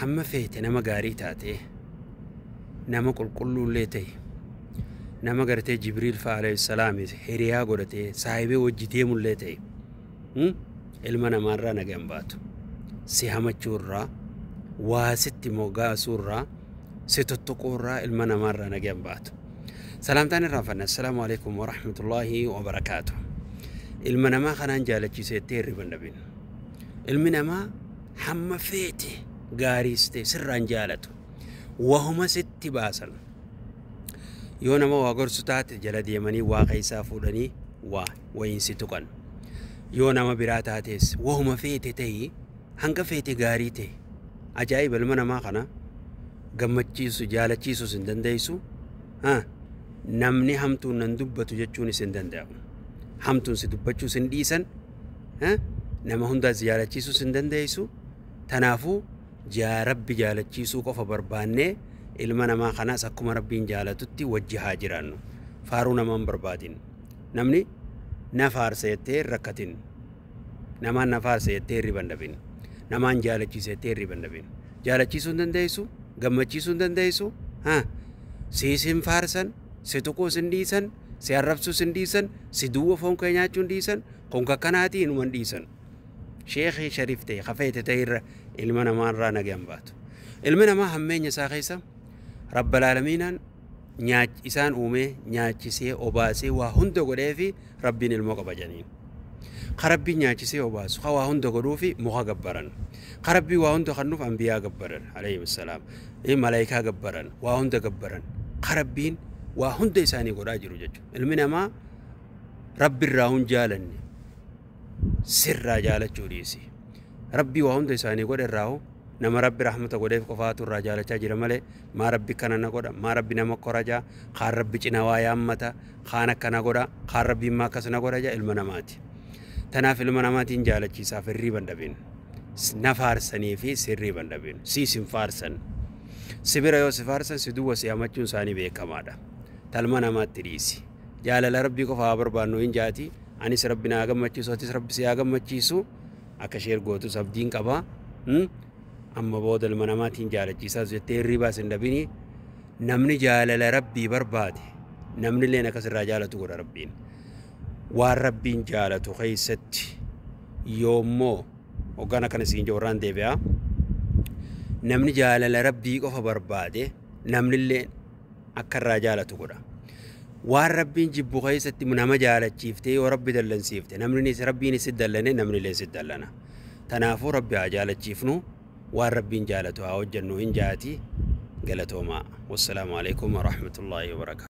Hamma feete nama gaarii taate, nama qulqulluullee ta'e, nama gartee Jibriil fa'a alayhi salaam hiriyaa godhatee saahibee wajji deemullee ta'e, ilma namaarraa nagaan baatu. Si hamachuurraa, waa sitti mogaasuurraa, si tuttuquurraa ilma namaarraa nagaan baatu. Salaamtaan irraanfanne. Assalaamu alaikum warahmatullaahi wabarakaatu. Ilma namaa kanaan jaalachiiseettee hirriba hin dhabin. Ilmi namaa hamma feete gaariis ta'e sirraan jaalatu. Wahuma sitti baasan. Yoo nama waa gorsu taate jala deemanii waa keessaa fuudhanii waa wayiin si tuqan. Yoo nama biraa taates wahuma feete ta'ii hanga feete gaarii ta'e. Ajaa'iba, ilma namaa kana gammachiisu jaalachiisuus hin dandeessu. Namni hamtuun nan dubbatu jechuunis hin danda'amu. Hamtuun si dubbachuus hin dhiisan. Nama hundaas jaalachiisuus hin dandeessu. Tanaafuu Rabbi jaalachiisuu qofa barbaannee ilma namaa kanaas akkuma Rabbiin jaalatutti wajji haa jiraannu. Faaruu namaa hin barbaadin. Namni na faarsa jettee hin rakkatin. Namaan na faarsa jettee hirriba hin dhabin. Namaan jaalachiisa jettee hirriba hin dhabin. Jaalachiisuu hin dandeessu, gammachiisuu hin dandeessu. Siis hin faarsan, si tuquus hin dhiisan, si arrabsuus hin dhiisan, si duwwa foon kee nyaachuu hin dhiisan, kun kakkanaatii hinuma hin dhiisan. Sheekii shariif ta'e kafeete ta'e irra ilma namaarraa nagaan baatu. Ilmi namaa hammeenya isaa keessa Rabbal aalamiinaan isaan uumee nyaachisee obaasee waa hunda godhee fi Rabbiin ilmoo qaba jedhaniin. Ka Rabbiin nyaachisee obaasu ka waa hunda godhuu fi muka gabbaran. Ka Rabbii waa hunda kennuuf anbiyaa gabbaran alayhim salaam. Malaayikaa gabbaran, waa hunda gabbaran. Ka Rabbiin waa hunda isaanii godhaa jiru jechuudha. Ilmi namaa Rabbi irraa hun jaalanne sirraa jaalachuu dhiisi. Rabbii waa hunda isaanii godhe irraa nama Rabbi rahmata godheef qofaatu irraa jaalachaa jira malee maa Rabbi kana na godha, maa Rabbi nama korajaa, kaan Rabbi cina waa yaammata, kaan akkana godha, kaan Rabbi immaa akkas na godha jaa ilma namaati. Tanaaf ilma namaatiin jaalachiisaaf hirriba hin dhabin. Na faarsanii fi sirriiba hin dhabin. Siis hin faarsan. Si bira yoo si faarsan si duwwa si hamachuun isaanii beekamaadha. Talma namaatti dhiisi. Jaalala Rabbii qofa haa barbaannu hin jaati. Anis Rabbi na haa gammachiisu, atis Rabbi si haa gammachiisu. Akka share gootus abdiin qaba. Amma booda ilma namaatiin jaalachiisaas jettee hirribaas hin dhabini. Namni jaalala Rabbii barbaade namni illeen akkas irraa jaalatu godha Rabbiin. Waan Rabbiin jaalatu keessatti yoommoo hoggaan akkana siin jiru irraan deebi'a. Namni jaalala Rabbii qofa barbaade namni illee akka irraa jaalatu godha. Waan Rabbiin jibbu keessatti nama jaalachiiftee yoo Rabbi dallansiifte namni Rabbiin si dallane namni illee si dallana. Tanaafuu Rabbi haa jaalachiifnu, waan Rabbiin jaalatu haa hojjennu hin jaati. Galatoomaa. Wassalaamu alaikum warahmatullaahi wabarakaatu.